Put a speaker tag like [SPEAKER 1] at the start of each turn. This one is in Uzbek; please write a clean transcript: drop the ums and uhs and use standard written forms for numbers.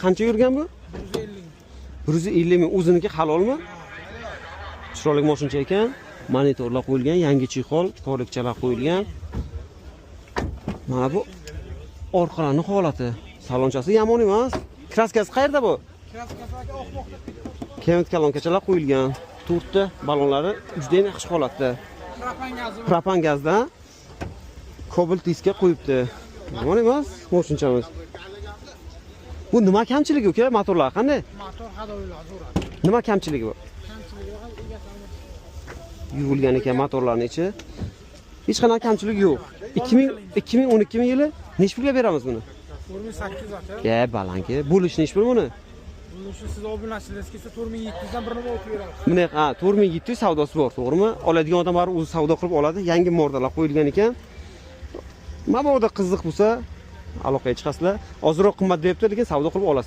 [SPEAKER 1] Qancha yurgan bu?
[SPEAKER 2] 150.
[SPEAKER 1] 150 ming. O'ziniki halolmi? Chiroyli moshincha ekan. Monitorlar qo'yilgan, yangi чехол, korikchalar qo'yilgan. Mana bu orqalarning holati. Salonchasi yomon emas. Краска si qayerda bu?
[SPEAKER 2] Краска si aka oqmoqda.
[SPEAKER 1] Kement kolonkachalar qo'yilgan. To'rtta balonlari juda ham yaxshi holatda.
[SPEAKER 2] Propan gazi bor.
[SPEAKER 1] Propan gazdan Cobalt diska qo'yibdi. Yomon emas moshinchamiz. Bu nima kamchiligi, uka? Motorlar qanday?
[SPEAKER 2] Motor ходовой lar zo'r aka.
[SPEAKER 1] Nima kamchiligi bu?
[SPEAKER 2] Kamchiligi yo'q, egasi almashtirdi.
[SPEAKER 1] Yuvilgan ekan motorlarning ichi. Hech qanaqa kamchilik yo'q. 2000 2012 yili, nechi pulga beramiz buni?
[SPEAKER 2] 4800 aka.
[SPEAKER 1] Ya, balanki. Bo'lish nechi pul buni?
[SPEAKER 2] Buni shu siz obunachilaringiz kelsa, 4700 dan 1.6 beramiz.
[SPEAKER 1] Bunday, ha, 4700 savdosi bor, to'g'rimi? Oladigan odam baribir o'zi savdo qilib oladi. Yangi морда lar qo'yilgan ekan. Mabodo qiziq bo'lsa, aloqaga chiqasizlar. Ozroq qimmat deyapti, lekin savdo qilib olasiz.